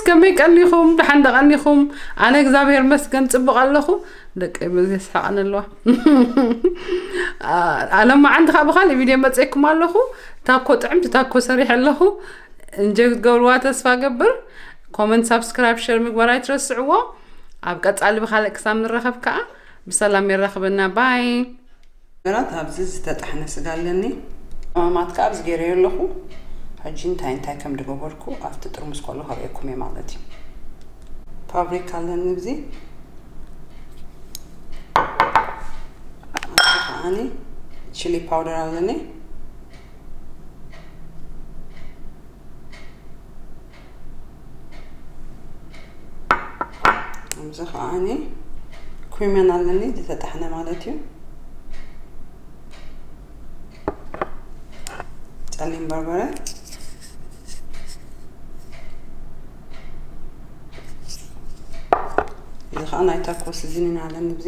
ከመይ ቀኒኹም? ደሓን ዶ ቀኒኹም? ኣነ እግዚኣብሔር መስገን ጽቡቕ ኣለኹ። ደቂ ብዙ የስሕቐን ኣለዋ። ኣለማዓንቲ ካብ ካልእ ቪድዮ መጽኤኩም ኣለኹ። ታኮ ጥዕምቲ ታኮ ሰሪሐ ኣለኹ። እንጀ ክትገብርዋ ተስፋ ገብር። ኮመንት፣ ሳብስክራይብ፣ ሸር ምግባር ኣይትረስዕዎ። ኣብ ቀጻሊ ብኻልእ ክሳብ ንራኸብ ከኣ ብሰላም የራኽበና። ባይ። ነገራት ኣብዚ ዝተጠሕነ ስጋ ኣለኒ። ቀመማት ከኣ ኣብዚ ገይረዮ ኣለኹ። ሕጂ እንታይ እንታይ ከም ዝገበርኩ ኣብቲ ጥርሙስ ከሎ ከርእየኩም እየ ማለት እዩ። ፋብሪካ ኣለኒ ኣብዚ። ኣብዚ ከኣኒ ቺሊ ፓውደር ኣለኒ። እዚ ከኣኒ ኩመን ኣለኒ ዝተጠሕነ ማለት እዩ። ጸሊም በርበረ። እዚ ከኣ ናይ ታኮ ሲዝኒን ኣለኒ ብዚ።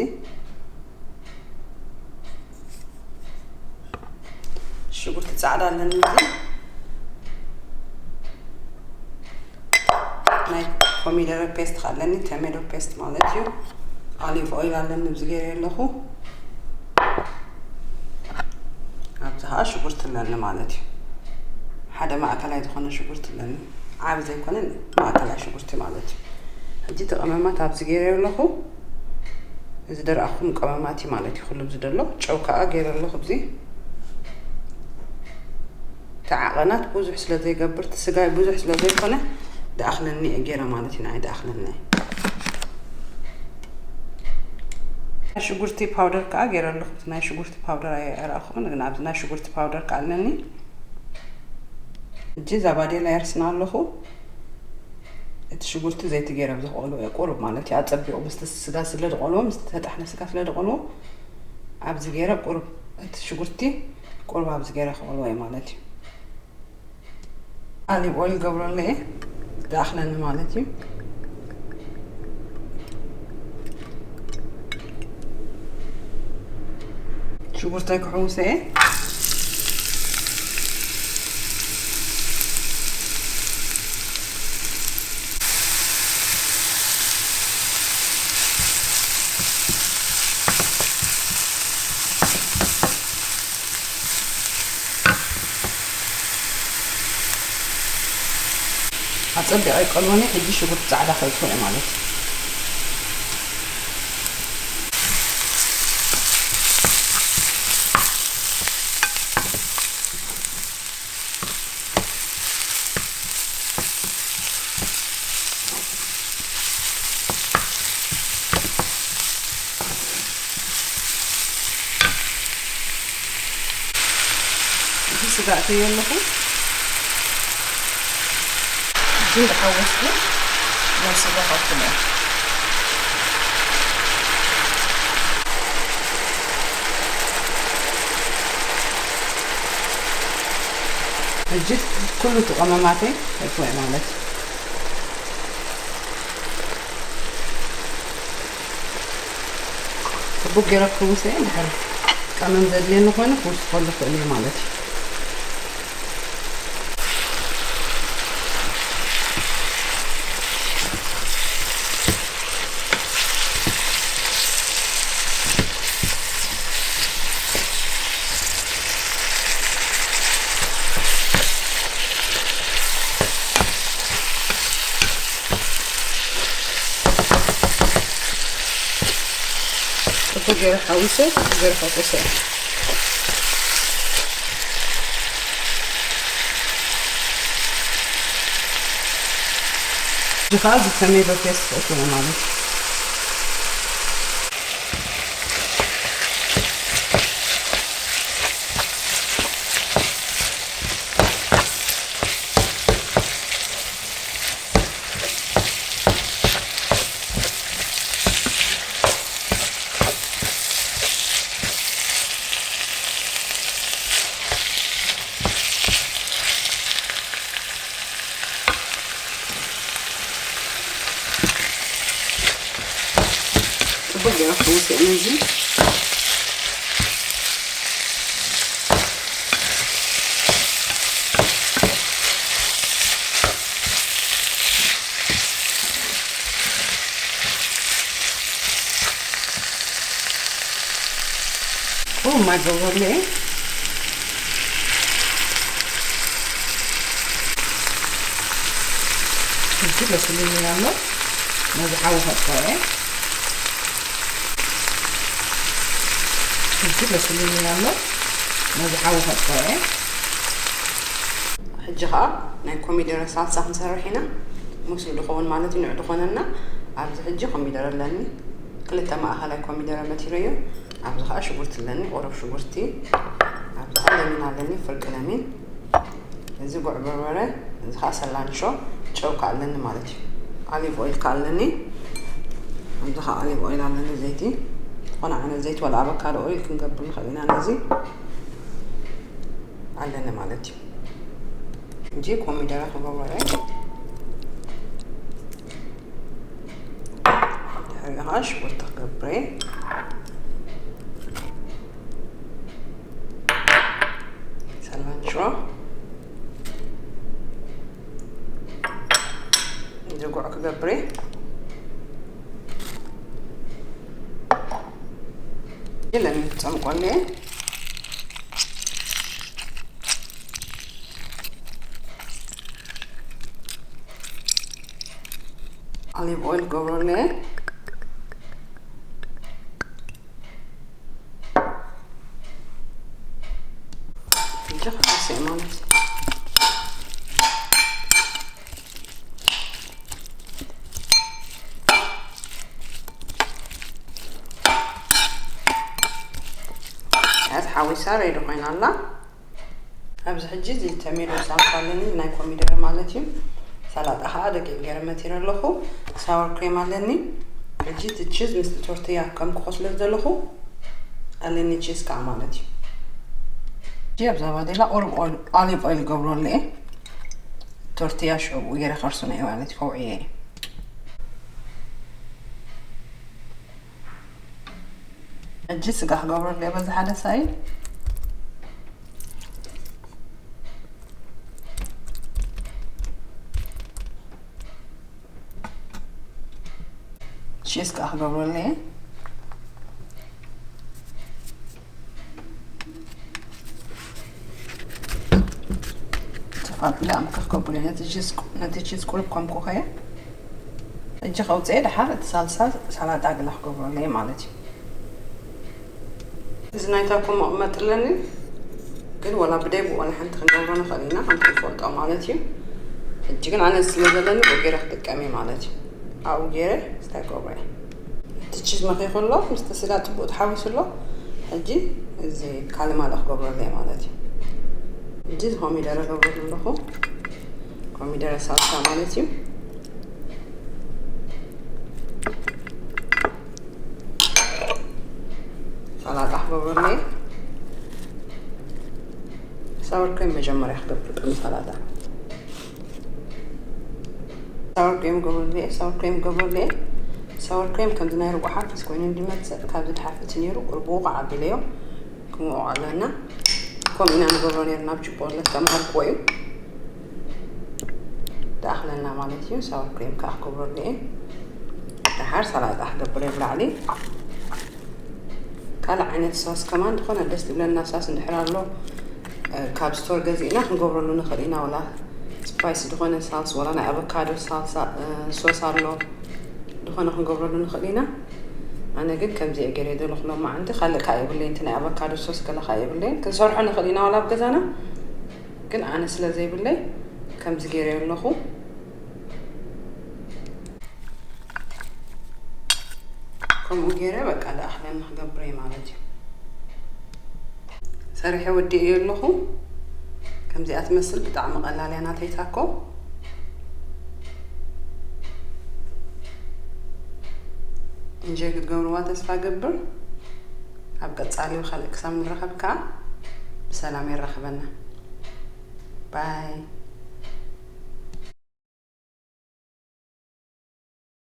ሽጉርቲ ጻዕዳ ኣለኒ እዚ። ናይ ኮሚደረ ፔስት ከኣ ኣለኒ፣ ቶሜቶ ፔስት ማለት እዩ። ኦሊቭ ኦይል ኣለኒ፣ ኣብዚ ገይረ ኣለኹ። ኣብዚ ከኣ ሽጉርቲ ኣለኒ ማለት እዩ። ሓደ ማእከላይ ዝኾነ ሽጉርቲ ኣለኒ፣ ዓቢ ዘይኮነ ማእከላይ ሽጉርቲ ማለት እዩ። ሕጂ እቲ ቀመማት ኣብዚ ገይረ ኣለኹ። እዚ ደረኣኹም ቀመማት እዩ ማለት እዩ። ኩሉ ኣብዚ ደሎ ጨው ከኣ ገይረ ኣለኹ። ኣብዚ ተዓቐናት ብዙሕ ስለ ዘይገብር፣ እቲ ስጋይ ብዙሕ ስለ ዘይኮነ፣ ደኣኽለኒ እየ ገይረ ማለት እዩ። ንዓይ ደኣኽለኒ እየ። ናይ ሽጉርቲ ፓውደር ከኣ ገይረ ኣለኹ። እቲ ናይ ሽጉርቲ ፓውደር ኣየ-፣ ኣይረኣኹን፣ ግን ኣብዚ ናይ ሽጉርቲ ፓውደር ከኣ ኣለኒ። ሕጂ እዛ ባዴላ የርስና ኣለኹ። እቲ ሽጉርቲ ዘይቲ ገይረ ኣብዚ ክቐልዎ እየ። ቁሩብ ማለት እዩ፣ ኣጸቢቑ ምስቲ ስጋ ስለ ዝቐልዎ፣ ምስቲ ተጠሕነ ስጋ ስለ ዝቐልዎ፣ ኣብዚ ገይረ ቁሩብ፣ እቲ ሽጉርቲ ቁሩብ ኣብዚ ገይረ ክቐልዎ እየ ማለት እዩ። ኣሊቭ ኦይል ገብረሉ እየ፣ ዝኣኽለኒ ማለት እዩ። ሽጉርተይ ክሕውሶ እየ። ኣጸቢቐ ኣይቀልዎን እየ። ሕጂ ሽጉርቲ ጻዕዳ ከእትዎ እየ ማለት እዩ። እዚ ስጋ ኣእተዮ ኣለኹ። እዚ እንዳሓወስኩ ናይ ስጋ ከእትዎ እየ። ሕጂ ኩሉ እቲ ቀመማተይ ከእትዎ እየ ማለት እዩ። ጽቡቕ ገይረ ክውሰ እየ። ድሕሪ ቀመም ዘድልየኒ ኮይኑ ክውስኸሉ ክእል እየ ማለት እዩ። ጽቡቕ ገይረ ሓዊሰ፣ ገይረ ሓዊሰ። እዚ ኸኣ እዚ ቶሜቶ ፔስት ክእትዎ ማለት እዩ። ጽቡቕ ገይረ ክሕውስ እየ ነዚ። ማይ ገብረሉ እየ። ሕጂ በሲሉልኒ ኣሎ። ነዚ ሓዊ ከጥፍኦ እየ። ሕጂ በሲሉልኒ ኣሎ። ነዚ ሓዊ ከጥፍኦ እየ። ሕጂ ኸዓ ናይ ኮሚደረ ሳልሳ ክንሰርሕ ኢና። ምስሉ ድኸውን ማለት እዩ፣ ንዕ ድኾነና። ኣብዚ ሕጂ ኮሚደረ ኣለኒ፣ ክልተ ማእኸላይ ኮሚደረ በቲረዮ። ኣብዚ ኸዓ ሽጉርቲ ኣለኒ፣ ቆረብ ሽጉርቲ። ኣብዚ ኸዓ ለሚን ኣለኒ፣ ፍርቂ ለሚን። እዚ ጉዕ በርበረ፣ እዚ ኸዓ ሰላንሾ፣ ጨው ከኣ ኣለኒ ማለት እዩ። ኣሊቭ ኦይል ከኣ ኣለኒ። ኣብዚ ኸዓ ኣሊቭ ኦይል ኣለኒ፣ ዘይቲ። ዝኾነ ዓይነት ዘይቲ፣ ዋላ ኣቮካዶ ኦይል ክንገብር ንኽእል ኢና ነዚ። ኣለኒ ማለት እዩ። እንጂ ኮሚደረ ክገብሮ እየ። ድሕሪኡ ኸዓ ሽጉርቲ ክገብር እየ። ሰላንትሮ፣ እዚ ጉዕ ክገብር እየ። ለሚን ክጸምቆሉ እየ። ኣሊቭ ኦይል ክገብረሉ እየ። ሕጂ ክሓርስ እየ ማለት እዩ። እያ ተሓዊሳ ሬዲ ኮይና ኣላ። ኣብዚ ሕጂ እዚ ተሜዶ ሳልሳ ኣለኒ፣ ናይ ኮሚደረ ማለት እዩ። ሰላጣ ከዓ ደቂቅ ገይረ መቲረ ኣለኹ። ሳወር ክሬም ኣለኒ። ሕጂ እቲ ቺዝ ምስቲ ቶርትያ ከም ክኸስሎ ዘለኹ ኣለኒ፣ ቺዝ ከዓ ማለት እዩ። ሕጂ ኣብዛ ባዴላ ቁሩብ ኦል-፣ ኦሊቭ ኦይል ገብረሉ እየ። ቶርትያ ሽዑ ገይረ ከርሱነ እየ ማለት እዩ፣ ከውዕየ እየ። ሕጂ ስጋ ክገብረሉ እየ በዚ ሓደ ሳይ። ቺዝ ከዓ ክገብረሉ እየ። ተፋልፍለ ኣምካ ክገብሩ እየ። ነቲ ቺዝ፣ ነቲ ቺዝ ቁሩብ ከም ኮኸየ። ሕጂ ከውፅኤ ደሓር እቲ ሳልሳ ሰላጣ ግላ ክገብረሉ እየ ማለት እዩ። እዚ ናይ ታኮ መቐመጢ ኣለኒ፣ ግን ዋላ ብደይ ብኡ ዋላ ሓንቲ ክንገብሮ ንኽእል ኢና፣ ከምቲ ንፈልጦ ማለት እዩ። ሕጂ ግን ኣነ ስለ ዘለኒ ብኡ ገይረ ክጥቀም እየ ማለት እዩ። ኣብኡ ገይረ ስታይ ክገብሮ እየ። እቲ ቺዝ መኺኹ ኣሎ፣ ምስቲ ስጋ ጽቡቕ ተሓዊሱ ኣሎ። ሕጂ እዚ ካልእ ማለ ክገብረሉ እየ ማለት እዩ። ሕጂ እዚ ኮሚደረ ገብረሉ ኣለኹ፣ ኮሚደረ ሳልሳ ማለት እዩ። ሰላጣ ክገብረሉ እየ። ሳወር ክሬም መጀመርያ ክገብር ቅድሚ ሰላጣ። ሳወር ክሬም ገብረሉ እየ፣ ሳወር ክሬም ገብረሉ እየ። ሳወር ክሬም ከምዚ ናይ ርጉሓ ኪስ ኮይኑ እንዲመጽእ ካብዚ ድሓር እቲ ነይሩ ቁሩብ ውቕዕ ኣቢለዮ ክንውቕዖ ኣለና። ከምኡ ኢና ንገብሮ ነይርና ኣብ ቺፖለ ዝተምሃርክዎ እዩ። ዝኣኽለና ማለት እዩ። ሳወር ክሬም ከኣ ክገብረሉ እየ። ደሓር ሰላጣ ክገብር እየ ብላዕሊ። ካልእ ዓይነት ሳስ ከማን ዝኾነ ደስ ዝብለና ሳስ እንድሕር ኣሎ፣ እ፣ ካብ ስቶር ገዚእና ክንገብረሉ ንኽእል ኢና። ወላ ስፓይሲ ዝኾነ ሳልስ፣ ወላ ናይ ኣቮካዶ ሳልሳ፣ እ፣ ሶስ ኣሎ፣ ዝኾነ ክንገብረሉ ንኽእል ኢና። ኣነ ግን ከምዚ እየ ገይረ ዘለኹ ሎማዓንቲ። ካልእ ከኣ የብለይን፣ እቲ ናይ ኣቮካዶ ሶስ ገለ ከኣ የብለይን። ክንሰርሖ ንኽእል ኢና ወላ ኣብ ገዛና፣ ግን ኣነ ስለ ዘይብለይ ከምዚ ገይረ ኣለኹ። ከምኡ ገይረ በቃ ዝኣኽለኒ ክገብር እየ ማለት እዩ። ሰሪሐ ወዲኤዮ ኣለኹ። ከምዚኣ ትመስል ብጣዕሚ ቀላል እያ ናተይ ታኮ። እንጆይ ክትገብርዋ ተስፋ ገብር። ኣብ ቀጻሊ ብኻልእ ክሳብ ንራኸብ ከኣ ብሰላም የራኽበና። ባይ።